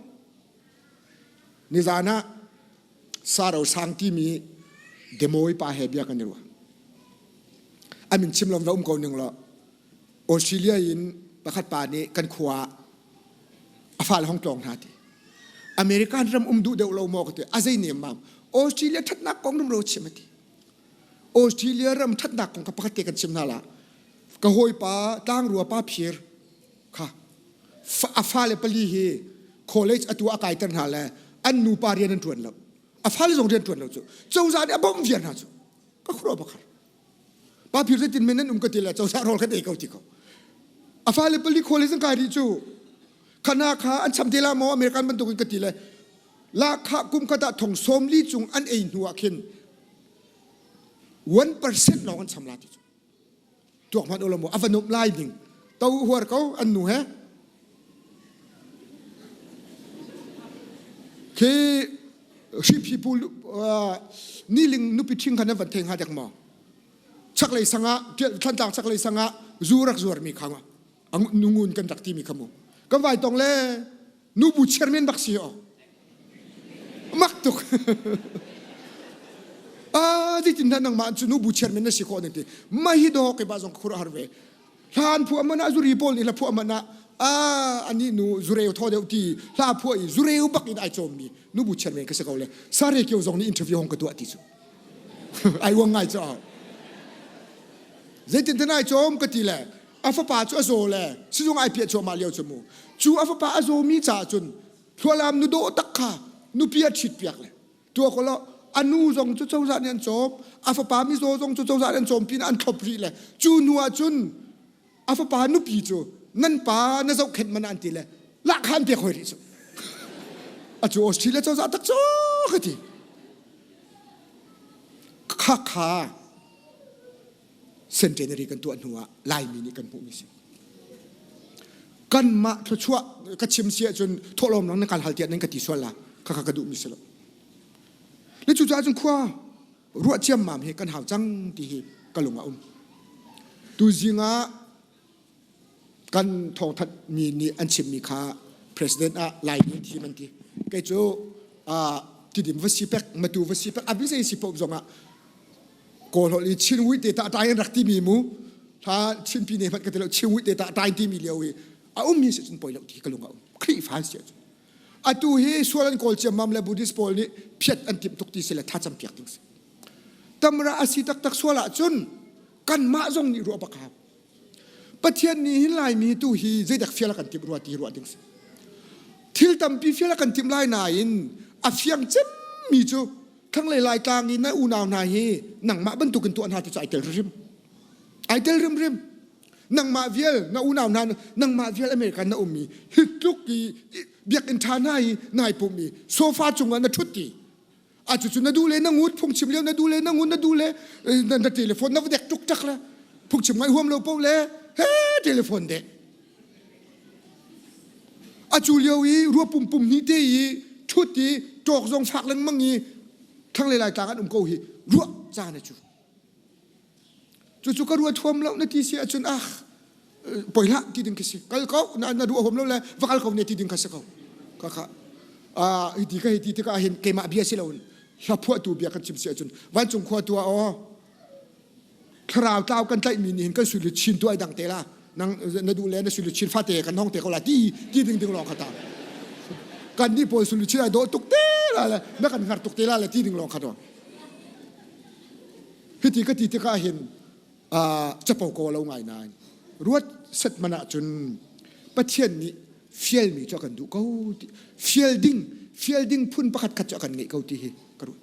Nizan ah Saro sang timi demoi pa he bia kan i ruah. A min chim lom va um ko ning law Australia in pakhat pa nih kan khua ah a fale hong tlawng hna ti. American ram um duh deuh lo maw ka ti. A zei nem mam. Australia thatnak kong rum ro chim ati. Australia ram thatnak kong ka pakhat te kan chim hna la. Ka hawipa tlangrua pa phir kha a fale pali hi college atu a kaiter hna le an nupa rian an tuan lo. A fale zong rian tuan lo cu. Cozah nih a bawmh viar hna cu. Ka khuaruah bakar. Pa phir zeitin men nan um ka ti le cozah rawl kan ei ko ti ko. A fale pali khual zang kai rih cu khana kha an cham te la maw American bantukin ka ti le la kha kum khat ah thong sawm li cung an ei hnu ah khin 1% lawng an cham la ti cu tuak hmanh ulaw maw a va nuamh lai ding to huar ko an nu he khi hriphi pu niling nupi ṭhing kha nan van thei hnga dek maw chaklei sangah thlantlang chaklei sangah zu rak zuarmi kha nungun kan rak timi kha mu kan vai tong le nubu chairman bak si o mak tuk a zeitin dah nangmah cu nubu chairman na si khawh ning ti ma hi do ke ba zong khur har ve hlan phuah man ah zuri pawl nih hla phuah man ah a ani nu zureu thaw deuh ti hla phuah i zureu bak in ai cawm mi nubu chairman ka si ko le sare kio zong nih interview hong ka tuah ti cu ai uang ngai cu zeitin tin ai cawm ka ti le a fapa cu a zaw le sizung ai piah cuahmah lio cu mu cu a fapa a zawmi caah cun thlualam nu dawh tak kha nupi a ṭhit piak le tua ko lo a nu zong cu cozah nih an cawm a fapa mizaw zong cu cozah nih an cawm pin an thlop rih le cu hnu ah cun a fapa nupi cu nan pa na zohkhenh man an ti le lahkhah an pek hoi rih cu a cu Australia cozah tak cu ka ti kha kha centenary kan tuah hnu ah Laimi nih kan hmuhmi si kanmah thluachuah ka chim si ahcun thawhlawm lang nan kan hal tiah nan ka ti sual la kha kha ka duhmi si lo le cucaah cun khua ruah ciammam hi kan hau cang ti hi ka lung a um tuzing ah kan thawngthanh mi nih an chimmi kha president ah Laimi thim an ti kei cu tidim va si pek matu va si pek a zei si paoh zong ah Kawl holh i Chin Wit te ta tai an rak timi mu tha Chinpi ne hmanh ka ti lo Chin Wit te ta tai timi lio hi a ummi si cun poi lo ti ka lung a um Khrihfa si ahcun atu hi sual an kawl ciammam le Buddhist pawl nih phiat an timh tuk ti si le thlacam piak ding si tamra a si taktak sual ahcun kanmah zong nih ruah bak hau. Pathian nih hin Laimi tu hi zeidak fial a kan timh rua ti ruah ding si. Thil tampi fial a kan timh lai nain a fiang cemmi cu thlanglei Laitlang i na unau hna hi nangmah bantukin tuah hna ti cu ai tel hrimhrim. Ai tel hrimhrim. Nangmah vial na unau hna nangmah vial American na ummi hi tluk i biakinn ṭha hna i nai pum i sofa cungah na ṭhut ti a cucu na duh le na ngut phungchim lio na duh le na ngut na duh le na telephone na va dek tuk tak le phungchim ngai huam lo po le he telephone dek a cu lio i rua pum pum hnih te i thut i ṭawk zong fak lengmang i thlanglei lai tlang an um ko hi ruah caan a cu Cucu ka ruat huam lo na ti si ahcun ah poi hlah ti ding khi si. Kal ko na na ruah huam lo le va kal ko ne ti ding kha si ko. Ka kha ah hi ti ka hi ti tikah hin keimah bia si loin hla phuahtu bia kan chim si ahcun vancung khua tu ah aw thlarau tlau kan tlaihmi nih hin kan sui chin tu ai dang te la nang na duh le na sui chin fate kan hong te ko la ti ti ding ding lawng kha ta kan nih pawl sui chin ai dawh tuk te la le na kan hngar tuk te la le ti ding lawng kha to Hiti ka ti tikah hin capo ko lo ngai nain ruat set man ahcun Pathian nih fialmi cu a kan duh ko ti fial ding fial ding phun pakhat khat cu a kan ngeih ko ti hi ka ruat.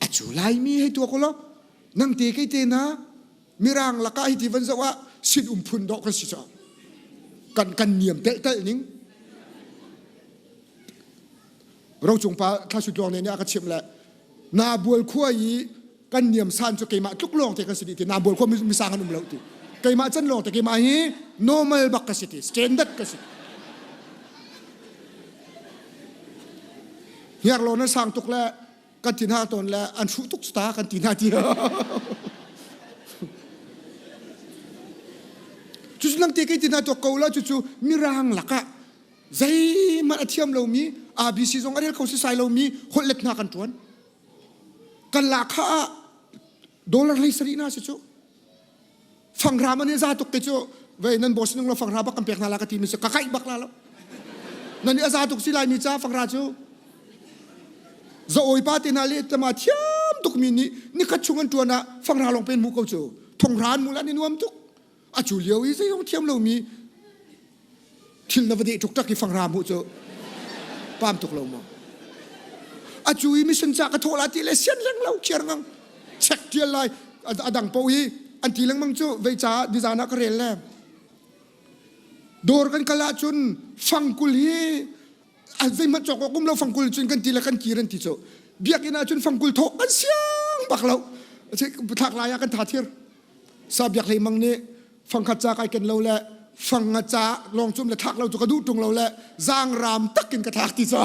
A cu Laimi hei tuak ulaw nang te kei te na Mirang lakah hiti van zoh ah sin um phun dawh kan si caah kan kan niam telh telh ning Rocung pa Thla Sut Luang nih a ka chimh le Nabual khua i kan niam san cu keimah tluk lawng te kan si dih ti Nabual khua misang an um lo ti keimah can lawng te keimah hi normal bak ka si ti standard ka si Hniarlawn an sang tuk le kan ti hna tawn le an hruh tuk ta kan ti hna ti cucu nang te kei ti hna tuak ko la cucu mirang lakah zeihmanh a thiam lomi ABC zong a rel kho sisai lomi holh let hna kan ṭuan kan lahkhah ah dollar hlei sarih na si cu fanghra man hi za tuk te cu vei nan boss nung lo fanghra bak kan pek hna la ka ti mi si ka kaih bak la lo nan i a za tuk si lai mi ca fanghra cu za oi pa te hna le tama thiam tuk mi nih nikhat chung an ṭuan ah fanghra lawng pen mu ko cu thonghra an mu la ni nuam tuk a cu lio i zeizong thiam lomi thil na va deh ṭukṭak i fanghra hmuh cu pam tuk lo maw a cu i mission ca ka thawh la ti le sian leng lo khiar ngang check tial lai a dang po i an ti lengmang cu vei ca nizan ah ka rel le dawr kan kal ahcun fangkul hi a zeihmanh cawk awk um lo fangkul cun kan ti le kan kir an ti cu biakinn ahcun fangkul thawh kan siang bak lo thlak lai ah kan tha thir sa biak hlei mang nih fangkhat ca kai ken lo le fang nga ca lawng cum le thlak lo cu ka duh tung lo le zaangram takin ka thlak ti ca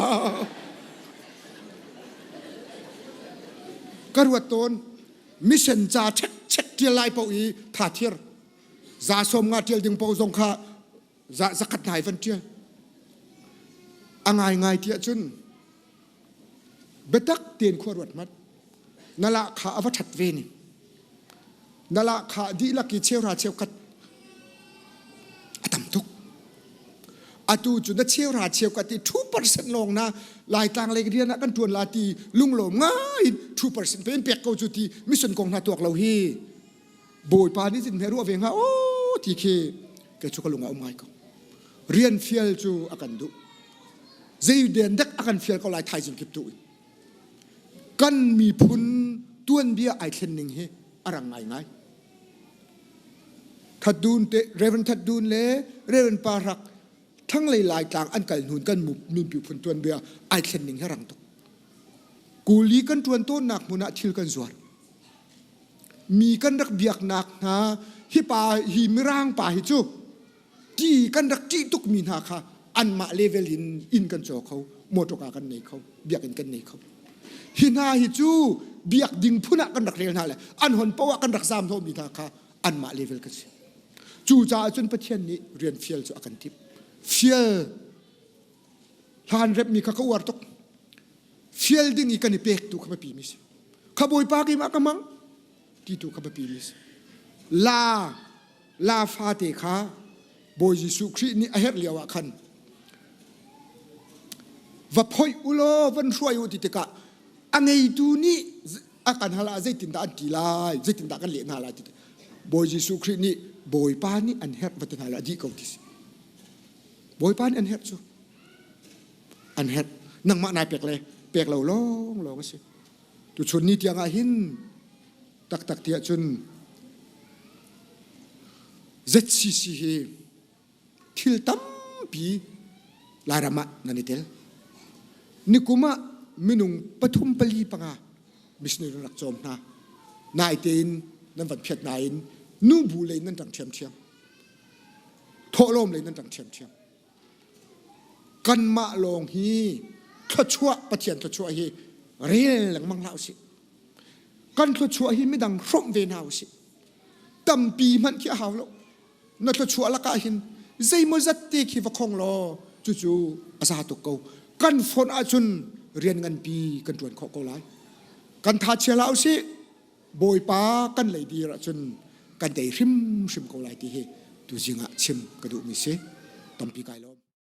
ka ruat tawn mission ca chek chek tial lai paoh i tha thir za som nga tial ding paoh zong kha za zakhat nai van tial a ngai ngai ti ahcun biatak tein khua ruat mat na lahkhah a va ṭhat ve ning na lahkhah dihlak i cheuhra cheukhat a tam tuk atu cu na cheuhra cheukhat i 2% lawng na laitlang lei rian ah kan ṭuan la ti lunglawm ngai in 2% pe in pek ko cu ti mission kong hna tuak lo hi Bawipa nih cun ruah ve hnga aw ti khi kei cu ka lung ah um ngai ko rian fial cu a kan duh zei den dek a kan fial ko lai thaizing kip tu in kan miphun tuanbia ai thlen ning hi a rang ngai ngai Thatdun te Reverend Thatdun le Reverend Pa Rak thanglei Laitlang an kal hnun kan miphun tuanbia ai thlen ning hi rang tuk kuli kan tuan tawnnak hmun ah thil kan zuar mi kan rak biaknak hna hi pa hi mirang pa hi cu ti kan rak ṭih tukmi hna kha anmah level in inn kan caw kho motorka kan nei kho biakinn kan nei kho hi hna hi cu biak ding phun ah kan rak rel hna le an hon poah kan rak zaam hnawhmi hna kha anmah level kan si cu caah cun Pathian nih rian fial cu a kan timh fial hlan remmi kha ka uar tuk fial ding i kan i pek tu kha biapi mi si kha bawipa keimah ka hmang ti tu kha biapi mi si la la fate kha Bawi Jesuh Khrih nih a herh lio ah khan va phoih u law van hruai u ti tikah a ngeitu nih a kan hal ah zeitindah an ti lai zeitindah kan leh hna lai ti Bawi Jesuh Khrih nih. Bawipa nih an herh va ti hna la a dih ko ti si. Bawipa nih an herh cu. An herh. Nangmah nai pek le pek lo lawng lawng a si. Tuchun ni tiang ah hin taktak ti ahcun ZCC hi thil tampi Lairam ah nan i tel. Nikum ah minung pathum pali panga missionary rak cawm hna. Naite in nan van phiat nain nubu lei nan ṭang ṭhiamṭhiam. Thawhlawm lei nan ṭang ṭhiamṭhiam. Kanmah lawng hi thluachuah Pathian thluachuah hi rel lengmang hlah usih. Kan thluachuah hi midang hrawmh ve hna usih. Tampi hmanh khi a hau lo. Na thluachuah lakah hin zeimawzat te khi va khong law cucu a za tuk ko. Kan fonh ahcun rian nganpi kan ṭuan khawh ko lai. Kan tha chia hlah usih. Bawipa kan lei dir ahcun kan tei hrimhrim ko lai ti hi tuzing ah chim ka duhmi si. Tampi kai lawm.